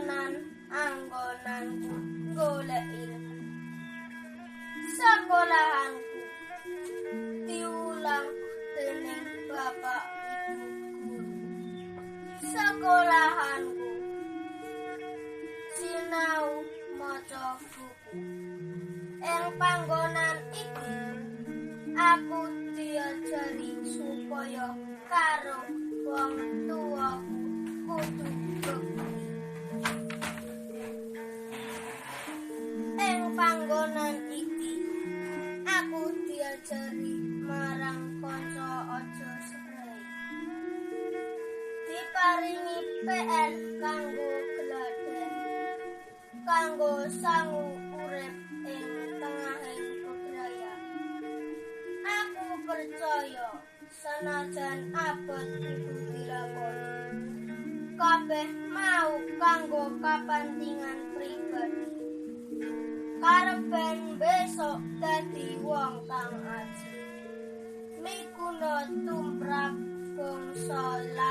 Panggonan anggonanku golek ilmu. Sekolahanku diulang dening bapak ibu guru. Sekolahanku sinau maca buku. Ing panggonan iki aku diajari supaya karo wong tuwaku kudu bekti. Ing panggonan iki aku diajari marang kanca aja srei. Diparingi PR kanggo gladhen, kanggo sangu urip ing tengahing bebrayan. Aku percaya senajan abot kudu dilakoni. Kabeh mau kanggo kapentingan pribadi. Kareben besok dadi wong kang aji, miguna tumrap bangsa lan